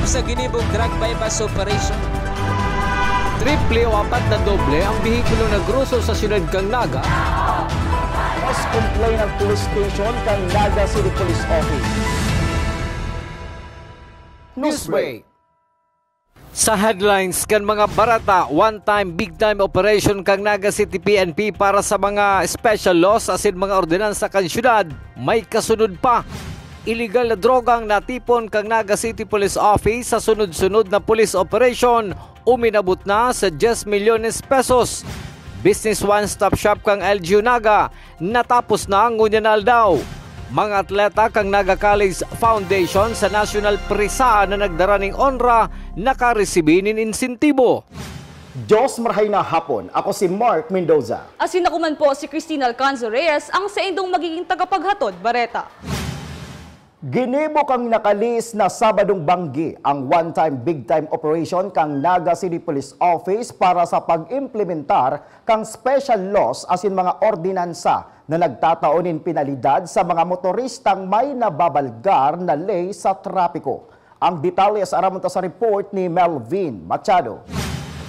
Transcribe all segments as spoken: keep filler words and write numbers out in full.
Sa ginibong drug buy-bust operation, triple o apat na doble ang behikulo na groso sa siyudad kan Naga. Mas complain ang police station kan Naga City Police Office. Newsbreak. Sa headlines kan mga bareta, one-time, big-time operation kan Naga City P N P para sa mga special laws asin mga ordinansa kan syudad. May kasunod pa. Iligal na drogang natipon kan Naga City Police Office sa sunod-sunod na police operation, uminabot na sa diyes milyones pesos. Business one-stop shop kan L G U Naga, natapos na ngunyan na aldaw. Mga atleta kan Naga College Foundation sa National Prisaan na nagdara ning onra, nakaresibi nin insentibo. Diyos marahay na hapon. Ako si Mark Mendoza. Asin ako man po si Christine Alcanzo Reyes, ang saindong magiging tagapaghatod bareta. Ginibo kan nakalihis na Sabadong banggi ang one-time, big-time operation kan Naga City Police Office para sa pag-implementar kan special laws asin mga ordinansa na nagtatao nin penalidad sa mga motoristang may nababalgar na ley sa trapiko. Ang detalye sa aramon ta sa report ni Melvin Machado.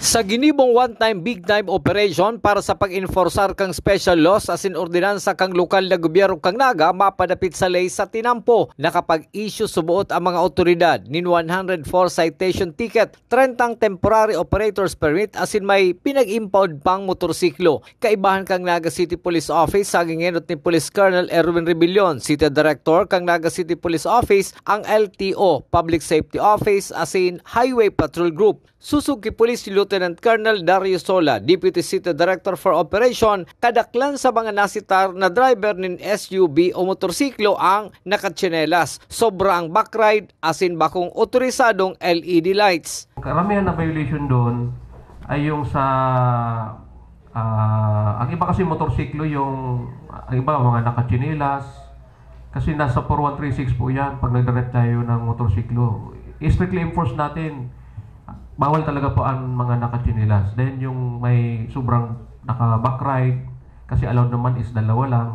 Sa ginibong one-time, big-time operation para sa pag-enforsar kan special laws asin ordinansa kan lokal na gobyerno kan Naga mapadapit sa ley sa tinampo, nakapag-issue suboot ang mga awtoridad nin one hundred four citation ticket, trentang temporary operator's permit asin may pinag-impound pang motorsiklo. Kaibahan kan Naga City Police Office, saging enot ni Police Colonel Erwin Rebellion, City Director kan Naga City Police Office, ang L T O, Public Safety Office, asin Highway Patrol Group. Susog ki Police Lieutenant Colonel Dario Sola, Deputy City Director for Operation, kadaklan sa mga nasitar na driver nin S U V o motorsiklo ang nakatsinelas, sobra ang backride, asin bakong otorisadong L E D lights. Karamihan na violation doon ay yung sa, ah, ang iba kasi motorsiklo, yung, ang iba mga nakatsinelas. Kasi nasa four one three six po yan pag nagdadrive tayo ng motorsiklo. Strictly enforce natin. Bawal talaga po ang mga nakatsinelas. Then yung may sobrang naka-backride, kasi allowed naman is dalawa lang.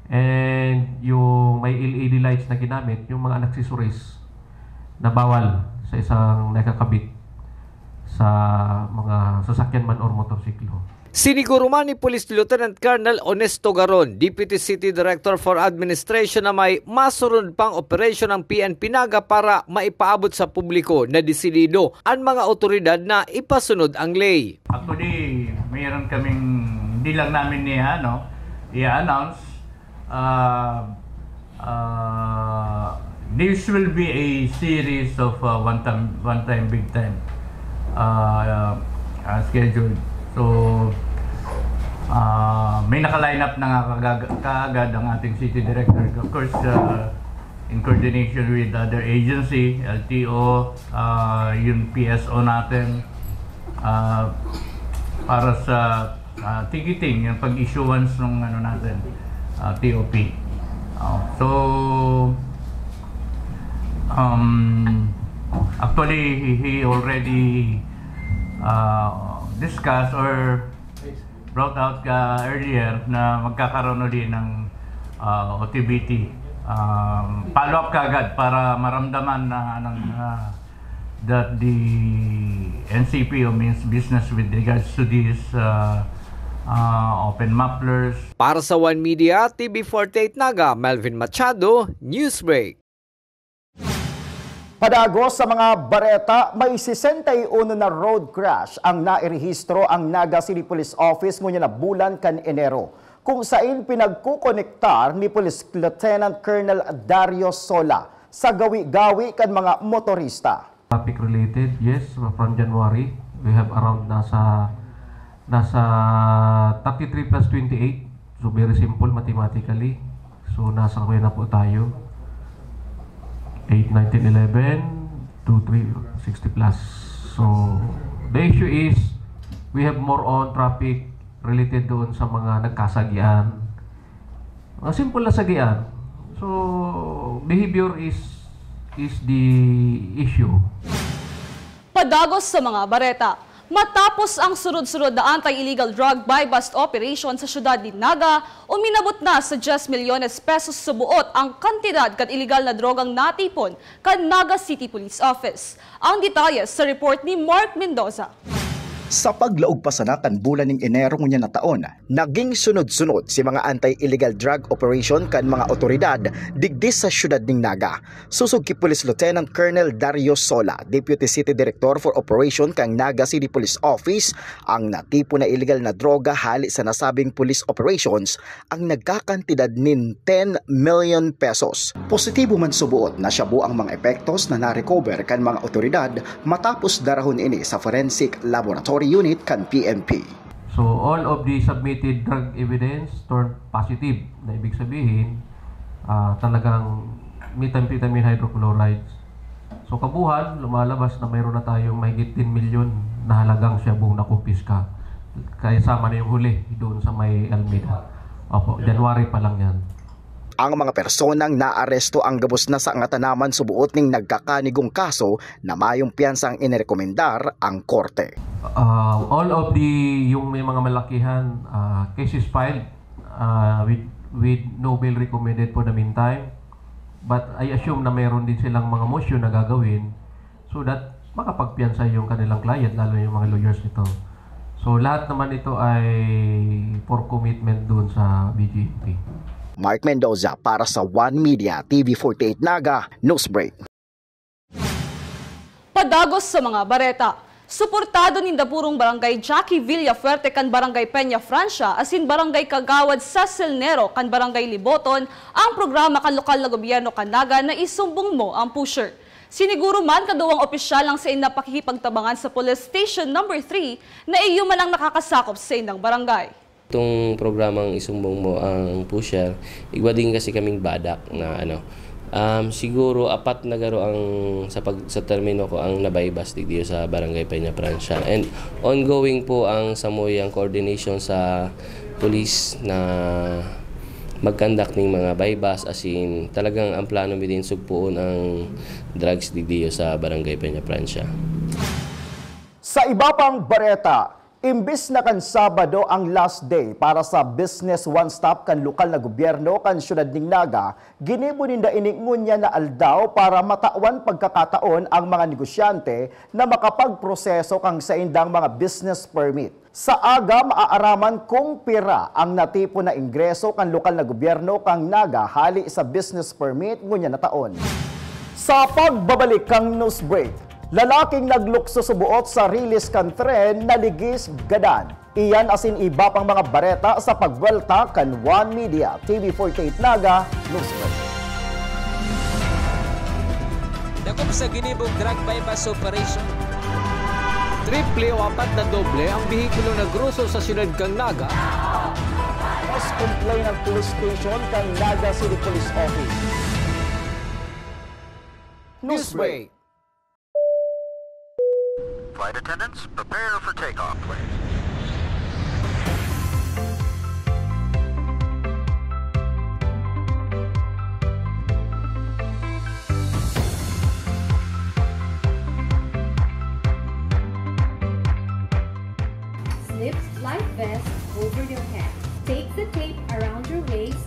And yung may L E D lights na ginamit, yung mga accessories na bawal sa isang nakakabit sa mga sasakyan man or motorsiklo. Siniguro man ni Police Lieutenant Colonel Onesto Garon, Deputy City Director for Administration, na may masunod pang operasyon ang P N P Naga para maipaabot sa publiko na desidido an mga awtoridad na ipasunod ang ley. Actually, mayroon kaming, hindi lang namin ni, ano, i-announce. Ah, ah, this will be a series of, ah, one time, one time, big time, ah, ah, schedule. So, ah, may naka-line up na nga kagag-, kaagad ang ating city director. Of course, ah, in coordination with other agency, L T O, ah, yung P S O natin, ah, para sa, ah, ticketing, yung pag-issuance ng ano natin, ah, T O P. Oh, so, um, actually, he, he already, ah, discussed or brought out ka earlier na magkakaroon uli ng, ah, O T B T. Um, follow up kaagad para maramdaman na, ng, ah, that the N C P O means business with regards to these, ah, ah, open mufflers. Para sa One Media, T V forty-eight Naga, Melvin Machado, Newsbreak. Padagos sa mga bareta, may sesenta y uno na road crash ang nairehistro ang Naga City Police Office ngunyan na bulan kan Enero, kung sain pinagkukonektar ni Police Lieutenant Colonel Dario Sola sa gawi-gawi kan mga motorista. Traffic related, yes, from January, we have around nasa, nasa thirty-three plus twenty-eight. So, very simple mathematically. So, nasa kuya na po tayo. Eight, nine, ten, eleven, two, three, sixty plus. So, the issue is, we have more on traffic related doon sa mga nagkasagian. Mga simple na sagian. So, behavior is, is the issue. Padagos sa mga bareta. Matapos ang sunod-sunod na anti-illegal drug buy-bust operation sa siyudad nin Naga, uminabot na sa diyes milyones pesos suboot ang kantidad kan iligal na drogang natipon kan Naga City Police Office. Ang detalye sa report ni Mark Mendoza. Sa paglaog pa sana kan bulan nin Enero ngunyan na taon, naging sunod-sunod si mga anti-illegal drug operation kan mga otoridad digdi sa siyudad nin Naga. Sosog ki Police Lieutenant Colonel Dario Sola, Deputy City Director for Operation kan Naga City Police Office, ang natipon na iligal na droga hali sa nasabing police operations ang nagkakantidad nin ten million pesos. Positibo man suboot na shabu ang mga epektos na na-recover kan mga otoridad matapos darahon ini sa Forensic Laboratory Unit kan P N P. So, all of the submitted drug evidence turned positive, na ibig sabihin, ah, talagang methamphetamine hydrochlorides. So, kabuhan, lumalabas na mayroon na tayong mahigit ten milyon na halagang shabu na kumpiska. Kaya sama na yung huli doon sa may Almeda. Opo, January pa lang yan. Ang mga personang naaresto ang gabos na sa ngatanaman suboot ning nagkakanigong kaso na mayong piyansang inirekomendar ang korte. Ah, all of the, yung may mga malakihan, ah, cases filed, ah, with, with no bail recommended for the meantime. But I assume na mayroon din silang mga motion na gagawin so that makapagpiyansa yung kanilang client, lalo yung mga lawyers nito. So, lahat naman ito ay for commitment doon sa B J M P. Mark Mendoza para sa One Media, T V forty-eight Naga, Newsbreak. Padagos sa mga bareta. Suportado ninda purong Barangay Jackie Villafuerte kan Barangay Peña Francia asin Barangay Kagawad Cecil Nero kan Barangay Liboton ang programa kan lokal na gobyerno kan Naga na Isumbong Mo ang Pusher. Siniguro man kaduwang opisyal ang sain na pakikipagtabangan sa Police Station Number three na iyo man ang nakakasakop sa indang barangay. Itong programang Isumbong Mo ang Pusher, igwa din kasi kaming badak na ano, um, siguro apat na garo ang sa pag-, sa termino ko ang nabaybas digdiyo sa Barangay Peña Francia. And ongoing po ang samuyang coordination sa police na mag-conduct ning mga buy-bust, as in, talagang ang plano mi din sugpuon ang drugs digdiyo sa Barangay Peña Francia. Sa iba pang bareta, imbis na kan Sabado ang last day para sa Business One Stop kan lokal na gobyerno kan siyudad ning Naga, ginibo ninda ini ngunyan na aldaw para matawan pagkakataon ang mga negosyante na makapagproseso kan saindang mga business permit. Sa aga, maaaraman kung pira ang natipon na ingreso kan lokal na gobyerno kan Naga hali sa business permit ngunyan na taon. Sa pagbabalik kan news break, lalaking naglukso suboot sa rilis kan tren naligis gadan. Iyan asin iba pang mga bareta sa pagbuwelta kan One Media T V forty-eight Naga News Break. Dakop sa ginibong drug buy-bust operation. Triple o apat na doble ang behikulo na groso sa siyudad kan Naga. Mas complain ang police station kan Naga City Police Office. News Break. Flight attendants, prepare for takeoff, please. Slip life vest over your head. Take the tape around your waist.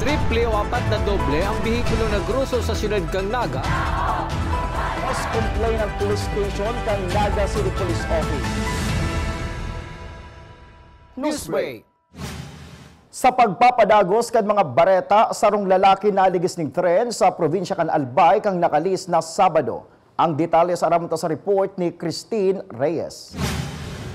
Triple o apat na doble ang behikulo na groso sa siyudad kan Naga. Mas complain ang police station kan Naga City Police Office. Newsbreak. Sa pagpapadagos kan mga bareta, sarong lalaki naligis ning tren sa probinsya kan Albay kan nakalihis na Sabado. Ang detalye sa aram ta sa report ni Christine Reyes.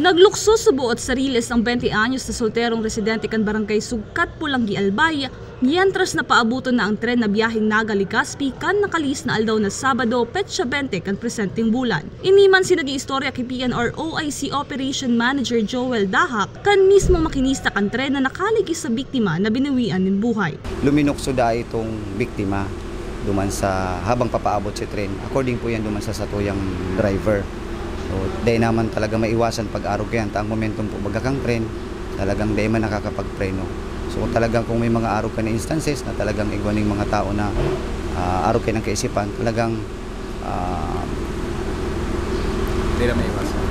Naglukso sa buot sa riles ang twenty anyos na solterong residente kan barangay Sugkat, Polangui, Albay, mientras na paaboton na ang tren na biyaheng Naga-Legazpi kan nakalihis na aldaw na Sabado, petsa twenty kan presenteng bulan. Ini man si nag-iistorya ki P N R O I C Operation Manager Joel Dahak, kan mismong makinista kan tren na nakaligis sa biktima na binawian nin buhay. Luminukso daay itong biktima duman sa habang papaabot si tren. According po yan duman sa satuyang driver. So, dai naman talaga maiwasan pag-arog kayan. Ta ang momentum po baga kang tren, talagang dai man nakakapagpreno. So, kung talagang kung may mga arog ka na instances na talagang igwa ning mga tao na, ah, arog kayo ng kaisipan, talagang, ah, Di na maiwasan.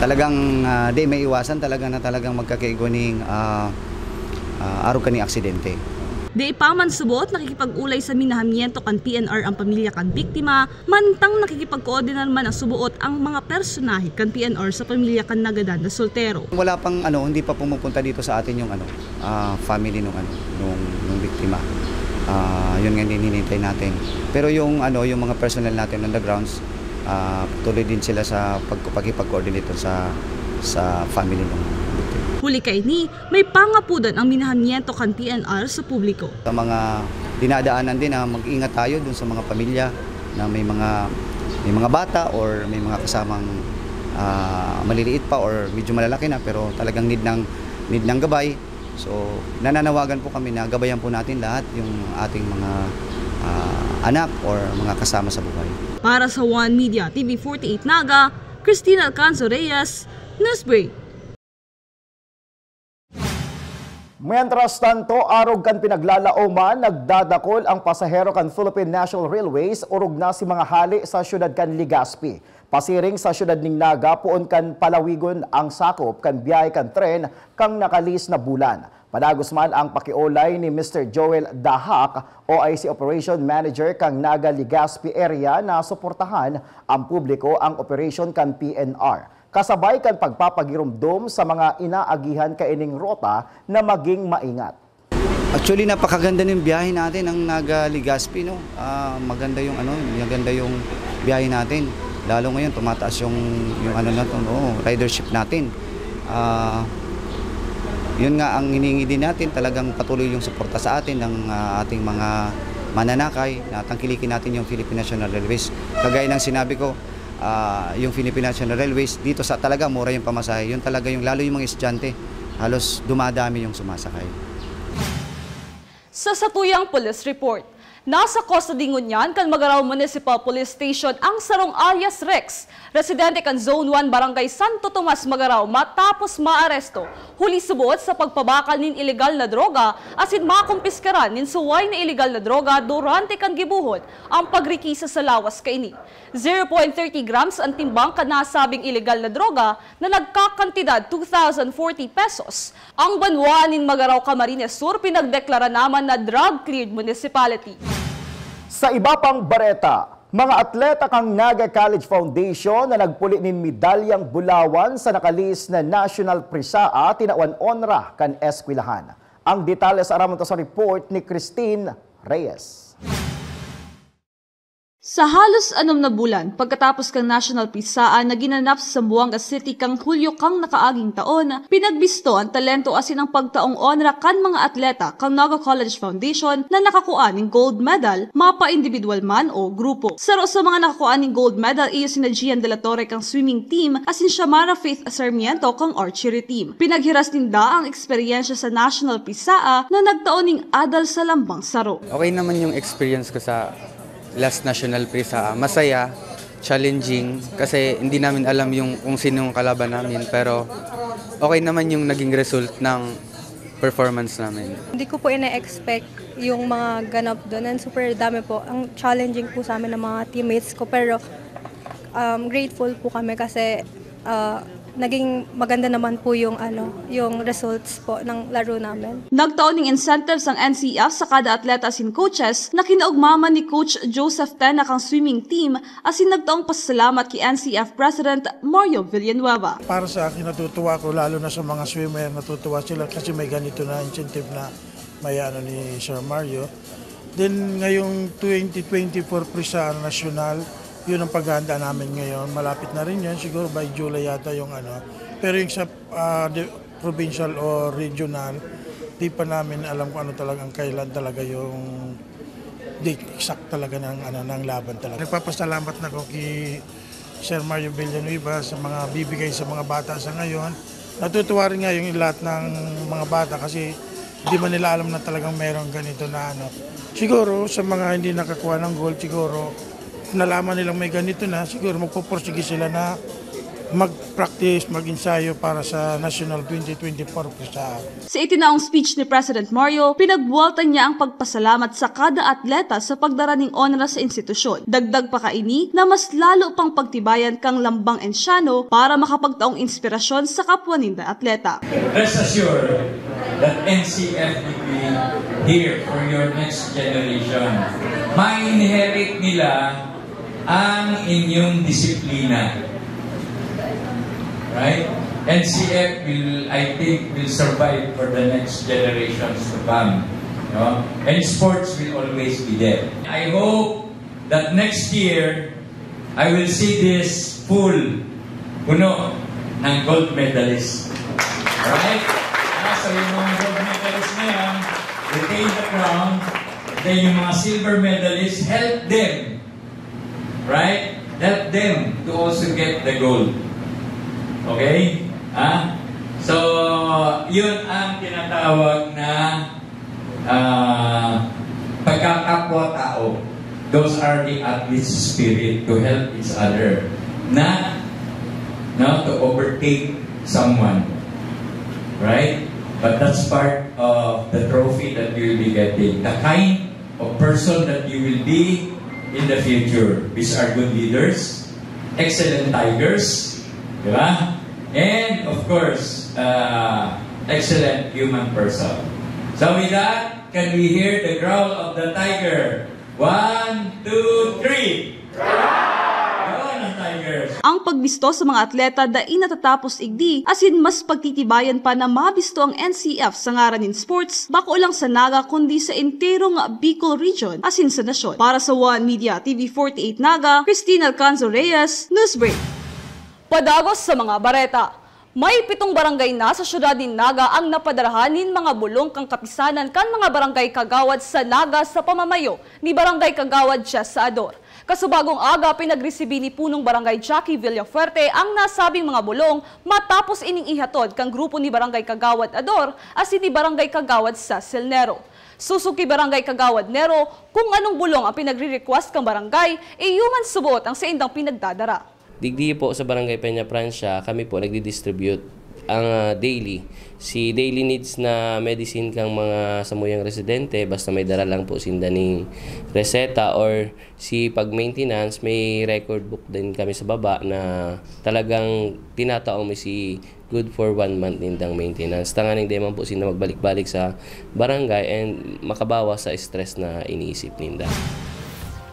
talagang, ah, di maiwasan talaga na talagang magkakaigwa ning, ah, ah, arog ka ning aksidente. Di pa man subot nakikipag-ulay sa minahamiento kan P N R ang pamilya kan biktima, mantang nakikipagkoordinar man ang suboot ang mga personahe kan P N R sa pamilya kan nagadan na soltero. Wala pang ano, hindi pa pumupunta dito sa atin yung ano, ah, family nung ano, nung, nung biktima. Ah, yun nga din hinihintay natin. Pero yung ano, yung mga personnel natin on the grounds, ah, tuloy din sila sa pag-, pakikipag-coordinate sa, sa family nung biktima. Huli kaini, may pangapudan ang minahamiento kan P N R sa publiko. Sa mga dinadaanan din, ah, mag-ingat tayo dun sa mga pamilya na may mga, may mga bata or may mga kasamang, ah, maliliit pa or medyo malalaki na pero talagang need ng, need ng gabay. So, nananawagan po kami na gabayan po natin lahat yung ating mga, ah, anak or mga kasama sa buhay. Para sa One Media T V forty-eight Naga, Christine Alcanzo Reyes, Newsbreak. Mientras tanto, arog kan pinaglalaoman, nagdadakol ang pasahero kan Philippine National Railways, orog na si mga hali sa siyudad kan Legazpi. Pasiring sa siyudad ning Naga, poon kan palawigon ang sakop kan biyahe kan tren kan nakalihis na bulan. Padagos man ang pakiolay ni Mister Joel Dahak, O I C Operation Manager kan Naga Legazpi Area, na suportahan ang publiko ang operasyon kan P N R, kasabay kan pagpapagiromdom sa mga inaagihan kaining rota na maging maingat. Actually, napakaganda ng biyahe natin, ang Naga Legazpi, no? Ah, maganda yung ano, maganda yung biyahe natin. Lalo ngayon, tumataas yung, yung ano natin, oo, ridership natin. Ah, yun nga ang hinihingi din natin, talagang patuloy yung suporta sa atin ng, ah, ating mga mananakay na tangkilikin natin yung Philippine National Railways. Kagaya ng sinabi ko, ah, yung Philippine National Railways, dito sa talaga mura yung pamasahe. Yun talaga yung, lalo yung mga estudyante, halos dumadami yung sumasakay. Sa satuyang police report, nasa custody ngunyan kan Magarao Municipal Police Station ang sarong alias Rex, residente kan Zone one, Barangay Santo Tomas, Magarao, matapos maaresto huli subot sa pagpabakal nin ilegal na droga asin makumpiskaran nin suway na ilegal na droga durante kan gibuhod ang pagrikisa sa lawas kaini. Zero point thirty grams ang timbang kan nasabing ilegal na droga na nagkakantidad two thousand forty pesos. Ang banwaan nin Magarao, Camarines Sur, pinagdeklara naman na drug-cleared municipality. Sa iba pang bareta, mga atleta kan Naga College Foundation na nagpuli nin medalyang bulawan sa nakalihis na National PRISAA, tinawan onra kan eskwelahan. Ang detalye sa aram ta sa report ni Christine Reyes. Sa halos anom na bulan pagkatapos kan National PRISAA na ginanap sa Zamboanga City kan Hulyo kan nakaaging taon, pinagbisto an talento asin ang pagtaong onra kan mga atleta kan Naga College Foundation na nakakua nin gold medal, mapa-indibidwal man o grupo. Saro sa mga nakakua nin gold medal iyo sina Gian de la Torre kan swimming team asin Shamara Faith Sarmiento kan archery team. Pinaghiras ninda ang eksperyensya sa National PRISAA na nagtao ning adal sa lambang saro. Okay naman yung experience ko sa last National PRISAA. Masaya, challenging, kasi hindi namin alam yung kung sino yung kalaban namin, pero okay naman yung naging result ng performance namin. Hindi ko po ina-expect yung mga ganap doon, and super dami po. Ang challenging po sa amin ng mga teammates ko, pero, um, grateful po kami kasi, ah, Naging maganda naman po yung, ano, yung results po ng laro namin. Nagtao ning incentives ang N C F sa kada atleta asin coaches na kinaugmaman ni Coach Joseph Tena kang swimming team asin nagtaong pasasalamat ki N C F President Mario Villanueva. Para sa akin, natutuwa ako, lalo na sa mga swimmer, natutuwa sila kasi may ganito na incentive na may ano ni Sir Mario. Then ngayong twenty twenty-four pre sa national, yun ang paghahanda namin ngayon. Malapit na rin yun, siguro by July yata yung ano. Pero yung sa ah, di, provincial o regional, di pa namin alam kung ano talagang kailan talaga yung di exact talaga ng, ano, ng laban talaga. Nagpapasalamat na ako kay Sir Mario Villanueva sa mga bibigay sa mga bata sa ngayon. Natutuwa rin nga yung lahat ng mga bata kasi di man nila alam na talagang merong ganito na ano. Siguro sa mga hindi nakakuha ng gold, siguro nalaman nilang may ganito na, siguro magpupursige sila na mag-practice, mag-ensayo para sa National twenty twenty-four pre sa Sa itinaong speech ni President Mario, pinagbuwaltan niya ang pagpasalamat sa kada atleta sa pagdara ning onra sa institusyon. Dagdag pa kaini na mas lalo pang pagtibayan kang lambang Enciano para makapagtaong inspirasyon sa kapwa ninda atleta. Rest assured that N C F will be here for your next generation. Ma-inherit nila ang inyong disiplina. Right? N C F will, I think, will survive for the next generations to come. No? And sports will always be there. I hope that next year, I will see this full, puno ng gold medalist. Right? Ah, so yung mga gold medalist ngayon, retain the crown. Then yung mga silver medalists, help them. Right? Help them to also get the gold. Okay? Ha? So, yun ang tinatawag na ah, pagkakapwa-tao. Those are the athlete's spirit to help each other. Not, no, to overtake someone. Right? But that's part of the trophy that you will be getting. The kind of person that you will be in the future. These are good leaders, excellent tigers, di ba? And of course, uh, excellent human person. So with that, can we hear the growl of the tiger? One, two, three! Yun ang tigers. Ang pagbisto sa mga atleta dai natatapos igdi, asin mas pagtitibayan pa na mabisto ang N C F sa ngaran nin sports, bako lang sa Naga kundi sa enterong Bicol Region asin sa nasyon. Para sa One Media T V forty-eight Naga, Christine Alcanzo Reyes, Newsbreak. Padagos sa mga bareta. May pitong barangay na sa siyudad nin Naga ang napadarahan nin mga bulong kan kapisanan kan mga barangay kagawad sa Naga sa pamamayo ni Barangay Kagawad Chess Ador. Kasubagong aga, pinagresibi ni Punong Barangay Jackie Villafuerte ang nasabing mga bulong matapos ining ihatod kan grupo ni Barangay Kagawad Ador asin ni Barangay Kagawad Cecil Nero. Sosog ki Barangay Kagawad Nero, kung anong bulong ang pinagre-request kan barangay, iyo man suboot ang saindang pinagdadara. Digdi po sa Barangay Peña Francia, kami po nagdi-distribute ang, ah, daily. Si daily needs na medicine kang mga samuyang residente, basta may dara lang po sinda ning reseta or si pag-maintenance, may record book din kami sa baba na talagang tinatao mi si good for one month nindang maintenance. Tanganing di man po sinda magbalik-balik sa barangay and makabawas sa stress na iniisip ninda.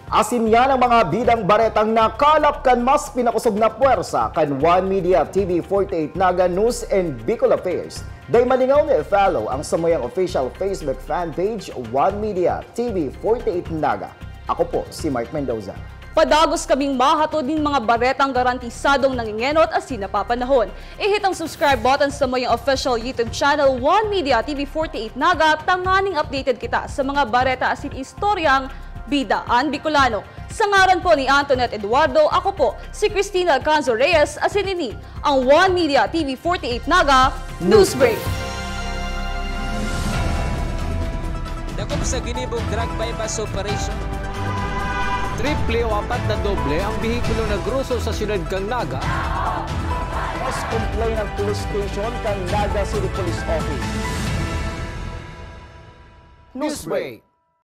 Asin yan ang mga bidang baretang nakalap kan mas pinakosog na pwersa kan One Media T V forty-eight Naga News and Bicol Affairs. Dai malingaw na i-follow ang samuyang official Facebook fan page, One Media T V forty-eight Naga. Ako po si Mark Mendoza. Padagos kaming mahatod nin mga baretang garantisadong nangengenot asin napapanahon. I-hit ang subscribe button sa samuyang official YouTube channel, One Media T V forty-eight Naga, tanganing updated kita sa mga bareta asin istoryang bida an Bicolano. Sa ngaran po ni Antoinette Eduardo, ako po si Christina Alcanzo Reyes, asin ini ang One Media T V forty-eight Naga Newsbreak. Dakop sa ginibong drug buy-bust operation. Triple o apat na doble ang behikulo na groso sa siyudad kan Naga. Mas complain ang police station kan Naga City Police Office. Newsbreak.